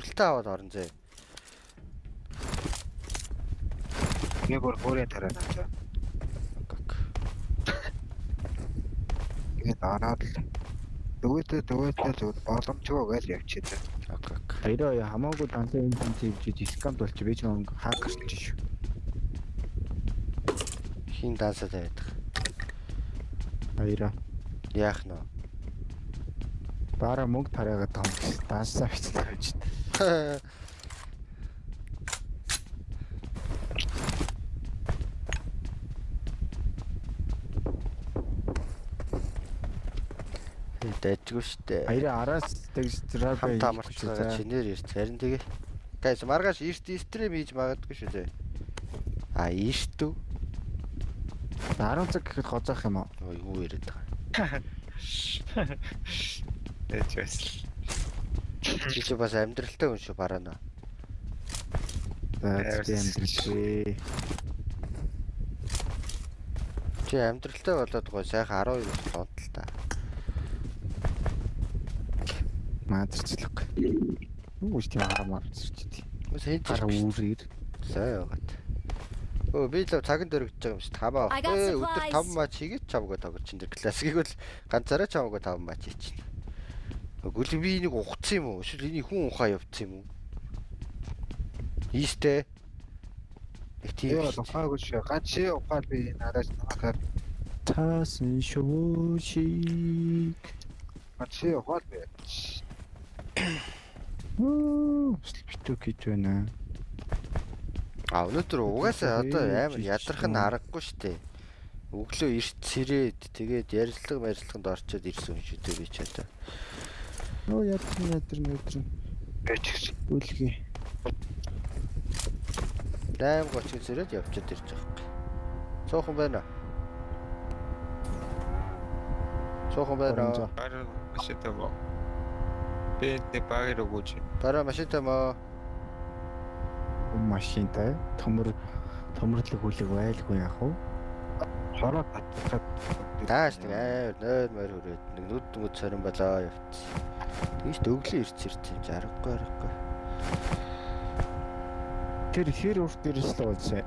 Хүрэлтээ аваад орон зэ. Би бүр бүрийн тараа навчаа. Тэгээд ороод л дөвөтөө дөвөтөө зүгээр боломжгүй гэж явчихлаа. Окей. Баяраа яа хамаагүй дансаа энэ тэнцээ хөвжиж скамд болчих би ч нэг хакерч шүү. Хин дансаа тавиад. Баяраа. Яах нь вэ? Бараа мөнгө тараагаад байгаа юм. Дансаа бичиж тавьж. Дайжгүй штэ. Баяраа араас тэгж Хамт амарчлага чинээр ирч. Харин тэгээ. Гайс маргааш эрт стрим хийж магадгүй шүү дээ. А эрт үү? 10 цаг гэхэд гоцоох юм уу? Ой юу яриад байгаа. Тэгэж байсан. Чи чи бас амьдралтай хүн шүү бараана. За би амьдралээ. Чи амьдралтай болоод гоо сайхан 12 хүртэл унтал та. Маазарчлаг. Юу ч тийм харамаар зэрч тий. Бас хийж Гар үүрээр. Сайн байгаад. Өө би л цаган дөрөгдөж байгаа юм шиг тамаа. I got Өдөр supplies. 5 матч хийгээд чамгаа тоглож чин тэр классикийг бол ганцаараа чамгаа 5 матч хийчихнэ. Үгүй л би энийг ухцсан юм уу? Эсвэл энийг хүн ухаа явцсан юм уу? Ийстэй. Нэг тийм Яа биш. ухаагүй шүү. Ганц ши ухаал би надаас намайг Тасан шүү шиг. ганц ши ухаал би. Битүү гэж байна. А өнөөдөр угаасаа одоо амар ядрах нь Жижиг. аргагүй шүү дээ. Өглөө эрт сэрээд тэгээд ярилцлага марилцлаганд орчоод ирсэн хүн шүү дээ би ч одоо. Оо ядарна ядарна ядарна. Бэч. Үлгий. 8:30 сэрээд явчаад ирж байгаа юм. Цуухан байна. Цуухан байна. Бараа машинтай мó. Би нэг багаар өгөөч. Бараа машинтай мó. Машинтай төмөр төмөрлөг хүлэг байлгүй яах вэ? Хороо татчихад Тааш нэг амар нойр морь хүрээд нэг нүд мүд сорин болоо явц. Тэгэж ч өглөө ирч ирч юм чи аргагүй аргагүй. Тэр хэр урт ирсэн болсон.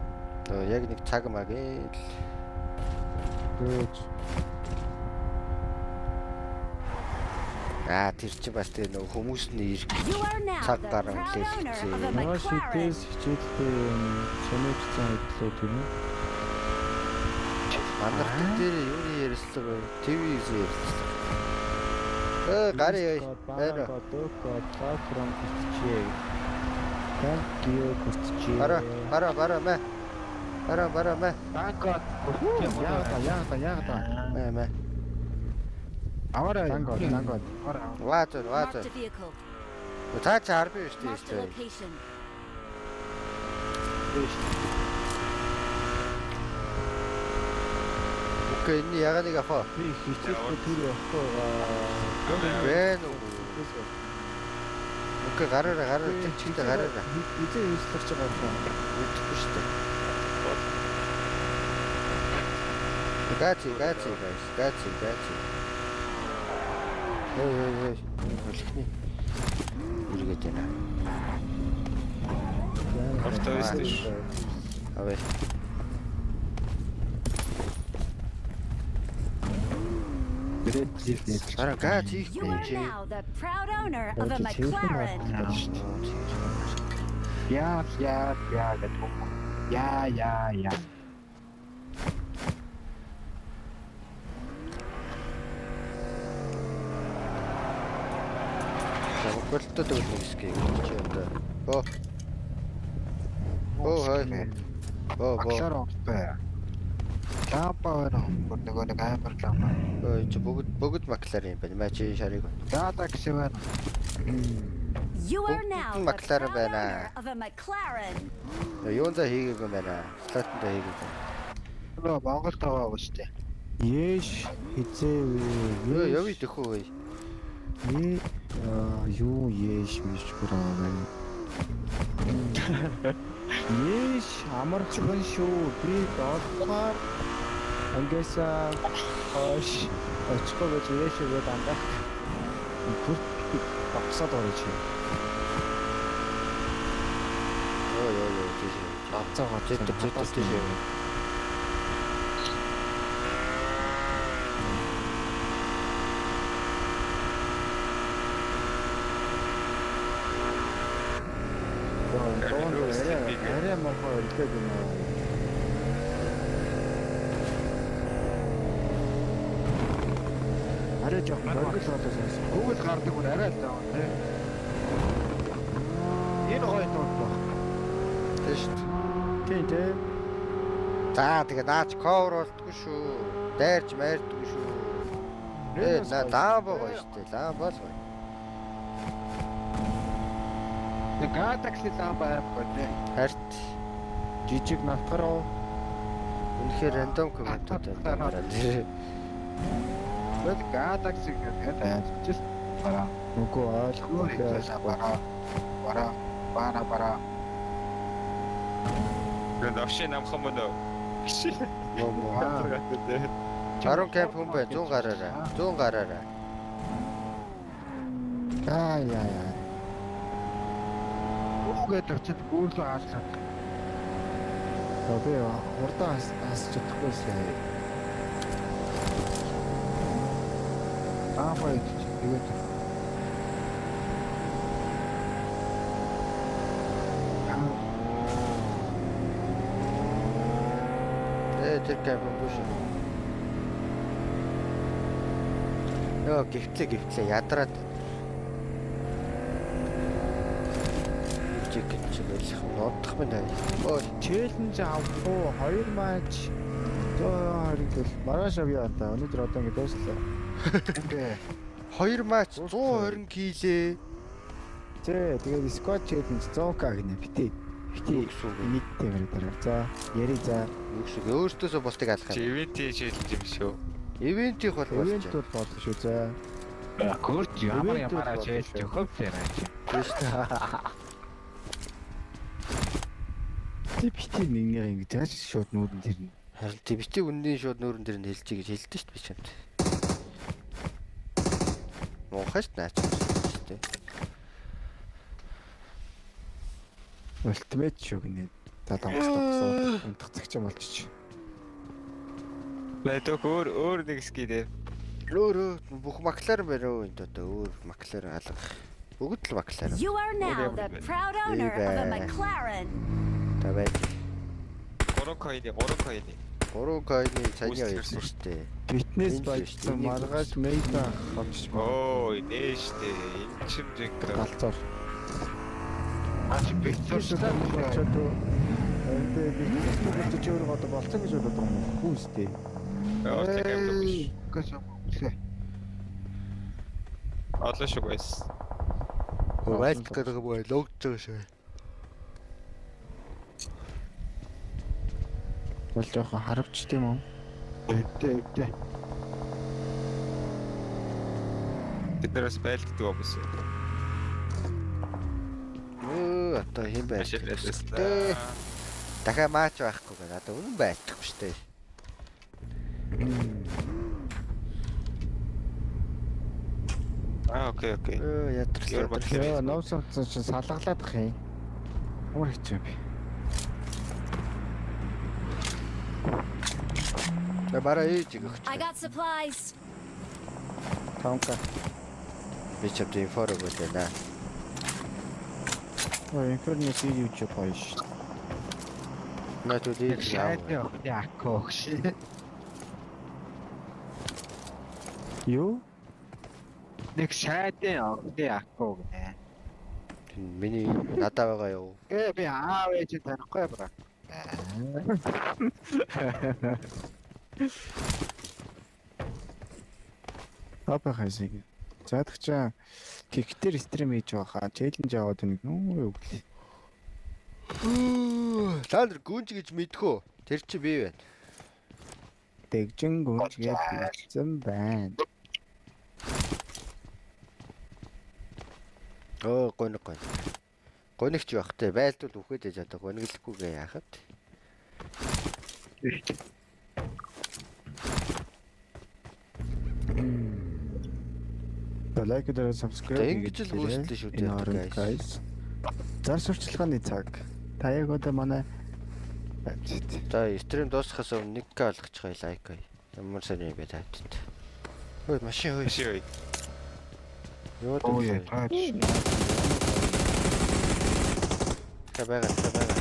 Нөгөө яг нэг цаг маг ээ л. Гөөж. Аа тэр чи бас тэгээ нөгөө хүмүүс нь ирэх You are now Цаг the гарan proud owner of a хүлээлгэсэн. Нөө McLaren. шидээс хичээлтэй сониуцсан хөдлөө тийм үү? Мандархан дээр юуны ярилцлага вэ? ТV-ийн ярилцлага. Э гарын яа. Байна. Бараа күртчээ. Thank you күртчээ. Бараа бараа бараа мэ. Бараа бараа мэ. Банкот Яага яага яага. Мэ мэ. аваарай. Тангод тангод. Аваарай. Ваа зөө ваа Marked зөө. a vehicle. Та чи арби биш үү Marked a шүү. location. Окей энэ ягааныг авах уу? Би хичээлтэй тэр явахгүй байгаа. Байна уу? Окей гараарай гараарай тэр чигтээ гараарай. Эзэн юуслах чи гарах уу? Мэдэхгүй шүү дээ. Гаци гаци guys гаци гаци. Ой ой ой үлхний. Үргээд байна. Ортой байсан шүү. Аваа. Бараа гац You хийхгүй are чи. now the proud owner of a McLaren. Яа яа яа гэдэг. Яа яа яа. За болтод өгөх хэсгийг чи одоо. Бо. Оо хай. Бо бо. Маклаар онтой. Лампа байна. Бүр нөгөө нэг амар лампа. Ой чи бүгд бүгд Маклaren юм байна. Маа чи шарыг. Galaxy байна. You are Бүгд now нь the McLaren proud байна. owner of a McLaren. Юун за хийгээгүй юм байна. Слатанда хийгээгүй. Нөгөө Монгол таваа шүү дээ. Еш хизээ вэ? Өө явъя төхөө ой. Е юу еш миш бүр аа. Еш амархан шүү. Би доллар ангиасаа хойш очихгүй гэж еш өгөөд андах. Бүр богсоод орж. Йоо йоо тийш. Авцаа Зэт тийш. Арай мохоо өрлөөд юм аа. Арай жоохон горгил болоо сонс. Google гардаг бүр арай л заа тий. Энэ гоё дуу баг. Тийм шүү дээ. Тийм тий. За тэгээ наач cover болдгоо шүү. Дайрч майрдгүй шүү. Ээ на ламбо гоё шүү дээ. Ламбо л гоё. Тэг Galaxy ламба аим гоё тий. Харт Жижиг навтгар уу? үнэхээр рандом комментууд байна. Тэгэл Galaxy гэдэг айлчил. Бараа. Үгүй ойлгохгүй. Бараа. Бараа. Бара бара. Тэр новшин намхан мөн үү? Мөө мөө. Баруун кемп хүн бай 100 гараарай. 100 гараарай. Аа яа яа. Үгээд очиж гүйлээ хаалцаа. За би хурдан хасч чадахгүйсэн. Аа гоё тэгээд Тэр кемп хүн шүү. Йоо гівтлээ ядраад. Жиг гэж байх нодох минь. Ой челленж авах уу? 2 матч 120 гэл маргааш авъя та. Өнөөдөр одоо ингэ дууслаа. 2 матч 120 килээ. Тэ тэгээд squad challenge 100к гинэ бити. Бити нэг тэмэр дараа. За яри за. Юу гэсэн өөртөөсөө болтыг алах юм. Ивент challenge юм шүү. Ивентийнх бол болж. Ивент бол болох шүү за. Көрч ямар ямаараа challenge өгөх юм. Тийм шүү дээ. Ти бити нэгнийх ингэ зааш шууд нүүрэн дээр нь. Харин ти бити үнний шууд нүүрэн дээр нь хэлчихье гэж хэлдэ шүү дээ би чамд. Муухай шүү наач шүү дээ. Ultimate шүү гинэ. Залангас тогсон. Унтах цагч юм болчих. Лайдок өөр нэг ски дээ. Өөр бүх Макларен байна өө энд одоо өөр Макларен алга. Бүгд л Макларен. You are now the proud owner of a McLaren. Тавай. 3 coin-ы 3 coin-ы. 3 coin-ы цааны байсан шүү дээ. Фитнес болцсон маргааш мейда авчиж байна. Оо, нэ шүү дээ. Энэ чим жинк. Галзуур. Аач битүүрсэн болчиход. Энд битүүрсэн болчих өөрөө одоо болцсон гэж бодод байгаа юм. Хүүстэй. Үгүй. Олон шүү guys. Вайлд гэдэг юм уу? Логдож байгаа шүү. Бол жоохон харавч тийм үү? Өвдөө. Бид нараас байлддаг юм биш үү? Өө одоо хэн байлдах вэ? Дахиад матч байхгүй гэдэг. Одоо үнэн байлдахгүй шүү дээ. Аа окей окей. Өө ядрал. Йоо ноусамтсан чинь салгалаад ах юм. Ямар хэцүү юм бэ? За бараа ээж өгч. I got supplies. Томка. Би ч авд инфор өгөөд байна. Ой, инфернес юу ч гоё шүү. Наад үл ээж яа. Яакоо гэж. Юу? Нэг шайдын огны акко гэнэ. Миний надаа байгаа юу? Гэ би аав ээж танихгүй браа. Тапа хайсыг. Заадагчаа кик дээр стрим хийж байгаа хаа. Челленж аваад байна нү юу гэлээ. Та нар гүнж гэж мэдхүү. Тэр чи би байна. Дэгжин гүнж гэж хэлсэн байна. Оо гоног гоног. Гоногч байх те байлдвал үхээд яж одоо гониглохгүйгээ яхад. За лайк дээр subscribe ингэж л бүүстлээ шүү дээ guys. Зар сурчлагын цаг. Та яг одоо манай За стрим дуусахаас өмнө 1К олгочихъя лайк. Ямар сайн юм бэ тавьд. Ой машин хөөе. Машин хөөе. Юу Оо яа вэ? та. Та байгаа та байгаа.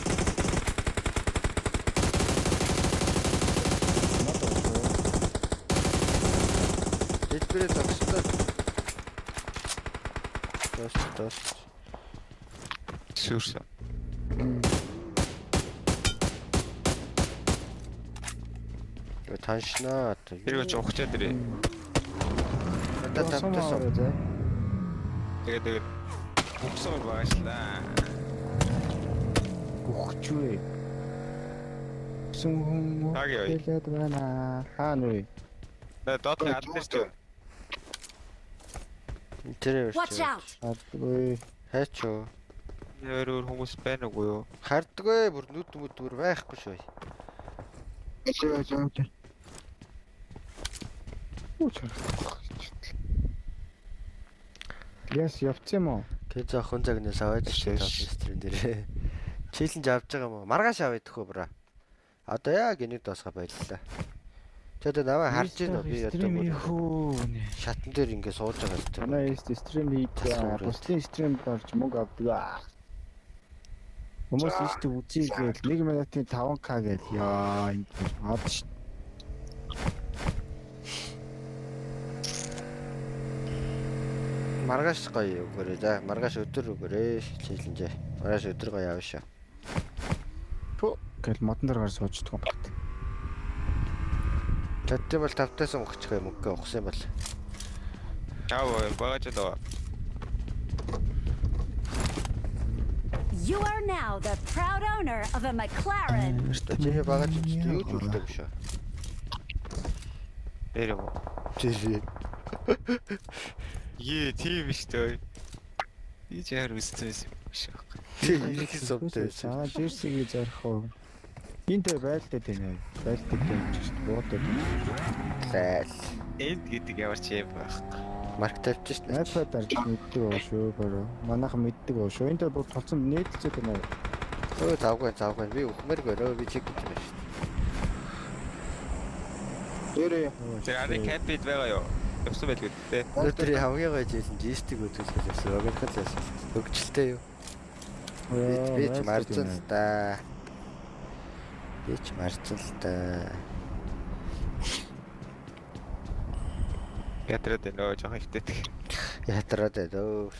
Дэлбэрээ зогссон. Тос тос. Сүрсэн. Таншнаа. Тэр ч ухчаад ирээ. Одоо тавтасан. Тэгээд тэгээд ухсан байгаачлаа. Үхчихвээ. Үхсэн хүн хэлээд байна. Хаана вэ? Доотлын алд дээр ч. Тэр Watch out. Хардгүй. Хайч уу? Өөр өөр хүмүүс байна уугүй юу? Хардггүй бүр нүд мүд бүр байхгүй шүү. Зөө зөө. Яс явцсан юм уу? Тэг зоо хүн загнаас аваад шүү стрим дээр. Челленж авч байгаа юм уу? Маргааш аваад идэхүү бра. Одоо яг энийг дуусгаа боллоо. Тэгээд намайг харж гин үү? Би одоо бүр шатан дээр ингэ сууж байгаа л дээ. Манай стрим хийдэг. Бусдын стримд орж мөнгө авдаг. Хүмүүс ийштэй үзье гээл 1 минутын 5к гээл яа энэ ад ш. Маргааш гоё өгөөрэй за. Маргааш өдөр өгөөрэй челленж. Маргааш өдөр гоё аваа шүү. Түү гэл модон дээр гар суучдаг юм байна. Тэдтэй бол тавтайсан өгчих юм мөнгө ухсан юм бол. Чаав багаж даа. You are now the proud owner of a McLaren. Чиний багаж юу ч үлдээгүй шүү. Тэр юм уу? Тэр. Ее, тийм биш дээ. Би ч яар үссэн байсан юм биш байхгүй. Тийм их сумтай байсан. Аа, джерсигийг зарах уу? Энд байлдаа тийм ээ. Байлдаа юм чи шүү дээ. Буудаад. Лайл. Энд гэдэг ямар ч юм байхгүй. Марк тавьчих шнэ. iPad арч мэддэг уу шүү бро. Манайхан мэддэг уу шүү. Энд бүр толцсон нээлттэй юм аа. Өө завгүй завгүй. Би үхмээргүй рөө би чек гэж байна шүү. Дээрээ. Тэр арын капит байгаа юу? Явсан байлгүй дээ. Өнөөдөр хамгийн гоё жил нь жистик үзүүлэх гэсэн. Огнох л яасан. Хөгжилтэй юу? Би ч марцсан л да. Би ч марцсан л да. Ятраад байна өө жоохон хөвтөдөг. Ятраад байна өө.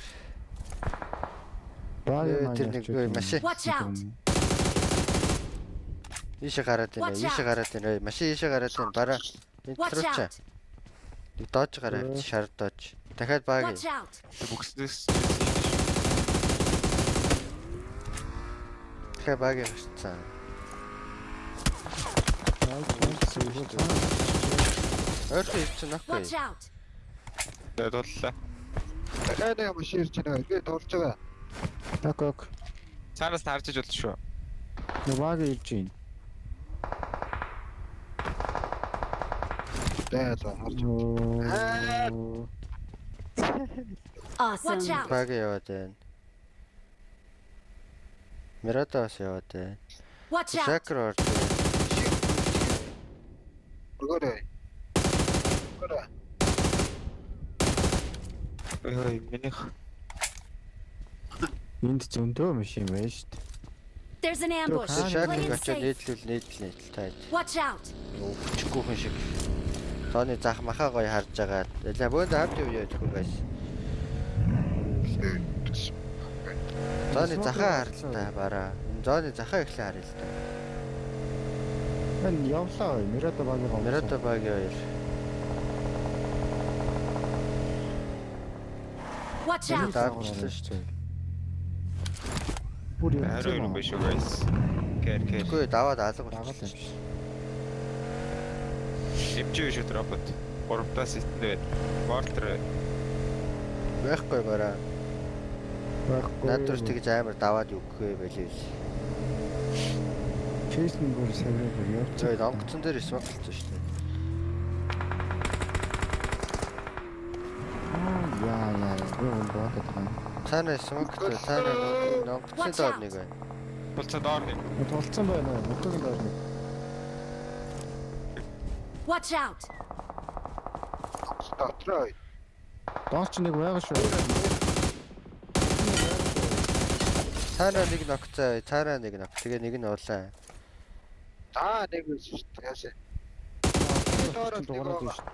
Тэр нэг машин. Watch out. Ийшээ гараад байна. Ийшээ гараад байна. Машин ийшээ гараад байна. Бараа. Энэ Watch рүү чаа. out. Нэг дооч гараа авчих, шар дооч. Дахиад баг. Watch out. Бүкснээс Дахиад баг гарцсан. Ойрхон ирсэн нөхгүй. Watch out. дууллаа. Дахиад нэг машин ирж байна. Би дуулж байгаа. Так ок. Цаанаас нь харж иж болно шүү. Нэг баг ирж байна. За за харж. Awesome. Watch out. Баг яваад байна. Мирата бас яваад байна. Watch out. Шакер орж байна. Өгөөрэй. Өгөөрэй. Ой, минийх. Энд зөндөө машин байна шүү дээ. There's an ambush. Шакер Play it очоод safe. нийтлүүл нийтлэл нийтлэл таад. Watch out. Өвчихгүй хүн шиг. Тооны зах махаа гоё харж байгаа. Элэ бөөнд хамт юу яа төхөө guys. Зооны захаа харалтаа бараа. Энэ зооны захаа эхлээ харъя л да. Энэ явлаа. Мирата багийн Мирата багийн хоёр. Watch out. Давчлаа шүү дээ. Бүр Хариу юм биш үү guys. Кэр кэр. Үгүй даваад алга Дагаад болчихсон. юм шиг. Хэмжээ биш үү робот. 3-таас итэн байна. Мортер байна. Байхгүй бараа. Байхгүй. Надад ч тэгж амар даваад өгөхгүй байлээ. Чейсэн бүр савраа бүр явж. Тэгээд онгоцон дээр смок болсон шүү дээ. Яа яа, би бол бодод байна. Цаана смок цаана онгоцны доор нэг байна. Тулцаа доор нэг. Тулцсан байна уу? Өтөг доор нэг. Watch out! Дотроо. Доор ч нэг байгаа шүү. Цаанаа нэг ногцоо, цаанаа нэг ног. Тэгээ нэг нь уулаа. Аа нэг үс шүү дээ. Яасан. Доор дуурайд байна шүү.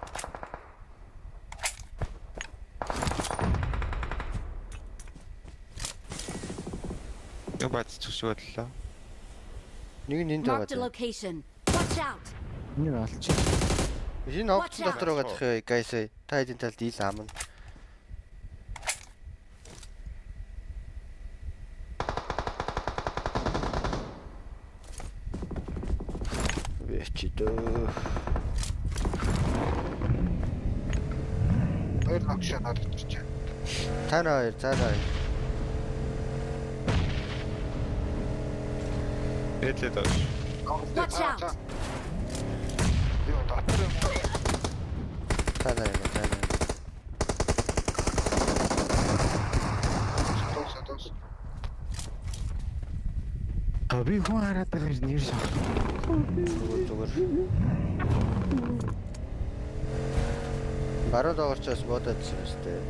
Юу бацчих шиг бодлоо. Нэг нь энд Marked a байгаа. location. Watch out! Энийг алчих. Энэ онгоцон дотор байгаа гэх юм guys. Та хэдийн талд ил амна. Би чи дөө. Хоёр ногшоо надад чи. Цаанаа хоёр, цаанаа хоёр. Дээдлээ доош. Watch out! Юу дотор юм уу? Цаанаа юм, цаанаа. Тус тус. А би хүн хараад байгаа юм нэр шах. Зүгээр зүгээр. Баруун доогоорчоос буудаадсан юм шүү дээ.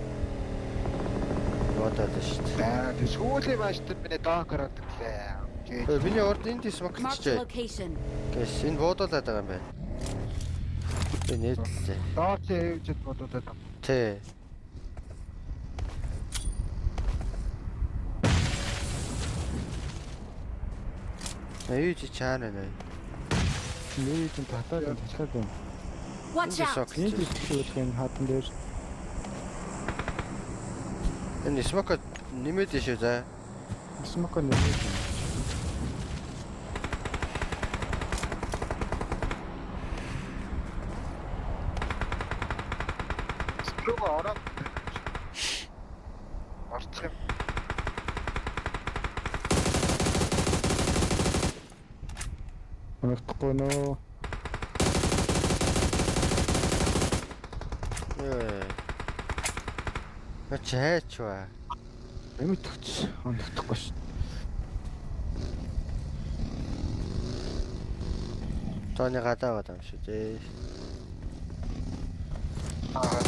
Буудаад шүү дээ. Аа тэр сүүлийн матч дээр миний донк ороод ирлээ. Өө, Миний урд энд Marked a смоклчээ. location. Гэс энэ буудуулаад байгаа юм байна. Би нийтлээ. Доор чи хэвчэд бодоод байна. Тэ. Аюу чи чаана нэ. Нэр чинь татаад байна, татаад байна. Watch out! Энд итгэх юм хадан дээр. Энэ смок нэмээд шүү за. Смоко нэмээд. Рүү ороод орчих юм. Унагдахгүй нөө. Йоо. Мач хайч ба. Эмитгч унагдахгүй шүү. Тооны гадаа байгаа юм шүү дээ. Аа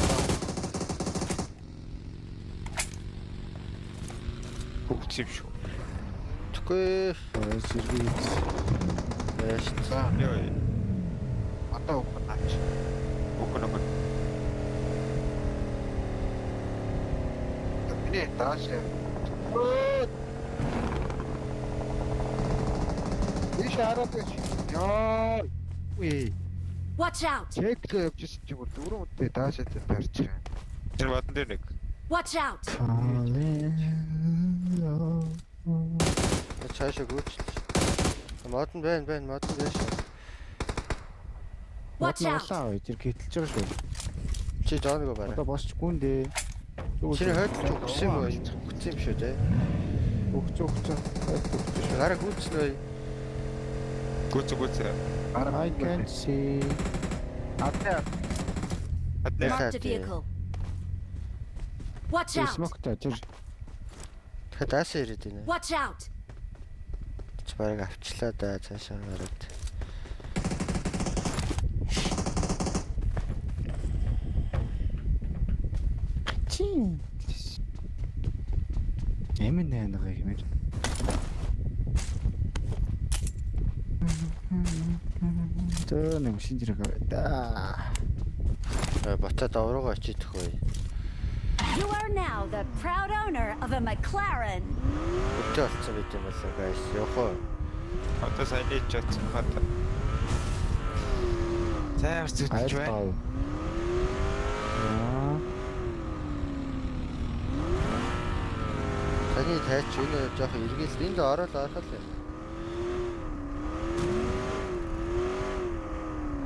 Хөгц юм шүү. Тэгэхгүй. Ой, зэрэг. Яаш. за Йоо. одоо өгөх наач. Үхэн үхэн. Миний дааш. Тийш хараад байж. Яа. Үгүй. Watch out! Чеклээ явжсэн чи бүр дөрөв үдээ даашаа дээр тарчих. Тэр бадан дээр нэг. Watch out! Цаашаа гүйчлээ. Мод нь байна байна, мод нь байна шүү. Watch out! Улаан ой, тэр гэтэлж байгаа шүү. Чи зооног бараа. Одоо босч гүн дээ. Чиний хойдолж өгсөн юм уу? Өгсөн юм шүү дээ. Өгч өгч. Хойд өгч шүү. Гараа гүйцсэн үү? Гүцэ гүцэ. I can't see. Адны Адны. Marked a vehicle. Watch out! Смоктой тэр Тэгэхээр даашаа ирээд байна. Watch out! Чи бараг авчлаа да цаашаа гараад. Чи. Эмэн найнгаа хэмээр. Төө нэг шинж хэрэг да. Буцаад оврогоо очиж төхөө. You are now the proud owner of a McLaren. Өтөө олцсон байт юм болоо guys. Явах уу? Одоо сайн нээж чадсан хата. За ямар зүтж байна. Аа. Таны тайч энэ жоох эргэл энд ороод орох л юм.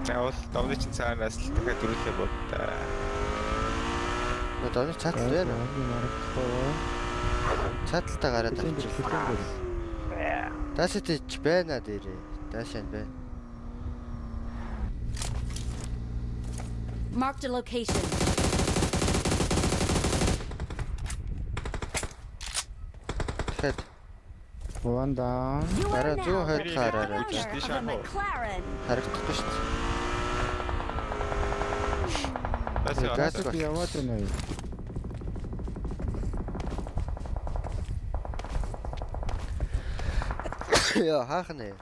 Заавал давны чин цаанаас л дахиад дөрүлээ боддоо. Нөө давны цаатал байна. Цааталтаа гараад авчих. Даашаа тийч байна дээрээ. Даашаа байна. Marked a location. Дахиад One down. You are Арай зүүн now the хойд proud хараарай. owner of a McLaren. Харагдахгүй шүү дээ. Бас Газ яваа. Би яваад байна уу? Яа, хаах нэ.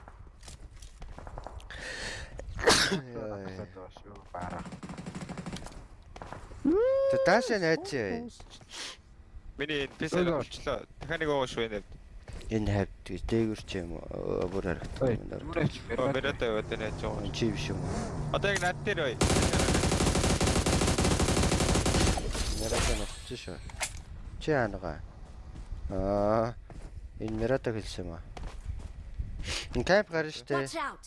Яа. Шүү баарах. Тэ даашаа найчээ. Миний NPC болчлоо. Дахиад нэг ууш байна. Энэ хавьд гэж дээгүр ч юм уу бүр харагдахгүй юм даа. Зүрээч Оо Мирата яваад байна яаж байгаа. Чи биш юм уу? Одоо яг над дээр бай. Мирата нөхцөн шүү. Чи хаана Аа. Энэ Мирата хэлсэн юм аа. Энэ кайп гарна штэ. Watch out!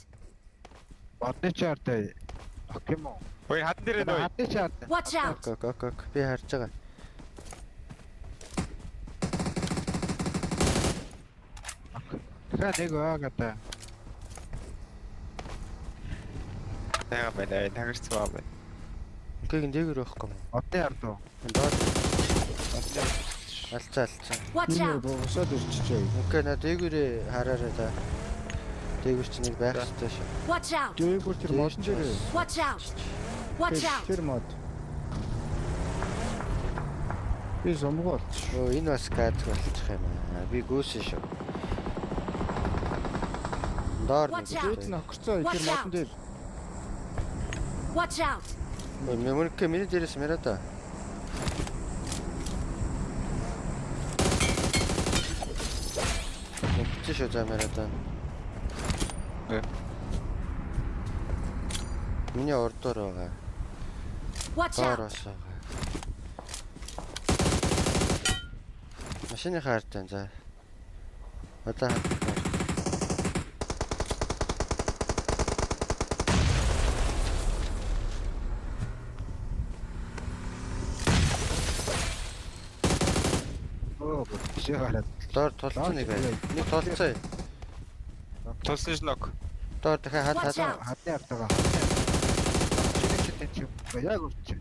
Модны чартай. Ок юм уу? Ой хатан дээр нөө. Хадны чартай. Watch out! Ок ок ок би харж байгаа. Тэгэхээр нэг байгаа та. Тага байна. Тагарцсан байна. Үгүй энэ дээгүр байхгүй юм. Модны ард уу? Энэ доор Модны алцаа алцаа. Watch Энэ out! босоод ирчихээ. Үгүй на дээгүрээ хараарай да. Дээгүр чи нэг байх ёстой шүү. Watch out! Дээгүүр тэр модон дээр. Watch out! Watch out! Тэр мод. Би сумгуу болчих. Өө энэ бас газ болчих юм аа. Би гүйсэн шүү. Доор нэг. Watch out. Дээд нь огцоо тэр Watch модон out. дээр. Watch out! Мөрөкөө миний дээрээс Мирата. Нүгч шүү за Мирата. Э. Миний урдуур байгаа. Watch Доор out! бас байгаа. Машины ард байна за. Одоо хатгаа. Өө бишээ гараад. Доор тулцсан нэг байна. Нэг тулцсан. Тулсан шнок. Доор дахиад хад Watch хад. out! Хадны ард байгаа. Чиний чи чи яг үр чи.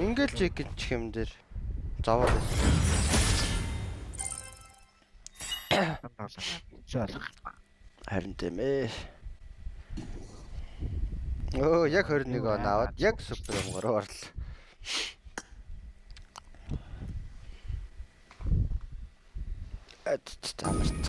Ингээл чек чих юм дээр зовоод байсан. Харин тийм ээ. Өө яг 21 он аваад яг супер өмгөр орлоо. Эт тамарт.